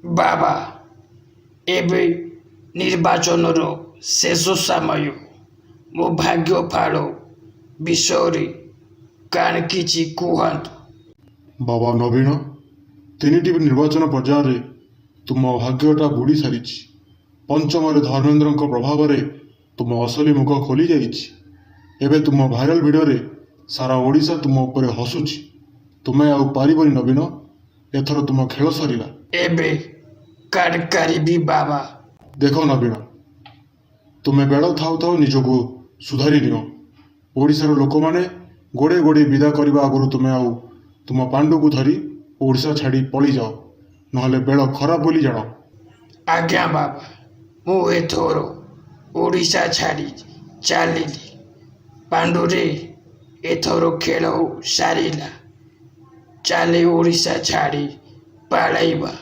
ବାବା, ଏବେ ନିର୍ବାଚନର ଶେଷ ସମୟ। ମୋ ଭାଗ୍ୟ ଫଳ ବିଷୟରେ କାଣ କିଛି କୁହନ୍ତୁ। ବାବା ନବୀନ, ତିନିଟି ନିର୍ବାଚନ ପର୍ଯ୍ୟାୟରେ ତୁମ ଭାଗ୍ୟଟା ବୁଡ଼ି ସାରିଛି। ପଞ୍ଚମରେ ଧର୍ମେନ୍ଦ୍ରଙ୍କ ପ୍ରଭାବରେ ତୁମ ଅସଲି ମୁଖ ଖୋଲି ଯାଇଛି। ଏବେ ତୁମ ଭାଇରାଲ ଭିଡ଼ିଓରେ ସାରା ଓଡ଼ିଶା ତୁମ ଉପରେ ହସୁଛି। ତୁମେ ଆଉ ପାରିବନି ନବୀନ, ଏଥର ତୁମ ଖେଳ ସରିଲା। ଏବେ କାଣ କରିବି ବାବା? ଦେଖ ନବୀନ, ତୁମେ ବେଳ ଥାଉ ଥାଉ ନିଜକୁ ସୁଧାରି ନିଅ। ଓଡ଼ିଶାର ଲୋକମାନେ ଗୋଡ଼େଇ ଗୋଡ଼େଇ ବିଦା କରିବା ଆଗରୁ ତୁମେ ଆଉ ତୁମ ପାଣ୍ଡୁକୁ ଧରି ଓଡ଼ିଶା ଛାଡ଼ି ପଳେଇଯାଅ, ନହେଲେ ବେଳ ଖରାପ ବୋଲି ଜାଣ। ଆଜ୍ଞା ବାବା, ମୁଁ ଏଥର ଓଡ଼ିଶା ଛାଡ଼ି ଚାଲିଲି। ପାଣ୍ଡୁରେ, ଏଥର ଖେଳ ସାରିଲା, ଚାଲେ ଓଡ଼ିଶା ଛାଡ଼ି ପଳାଇବା।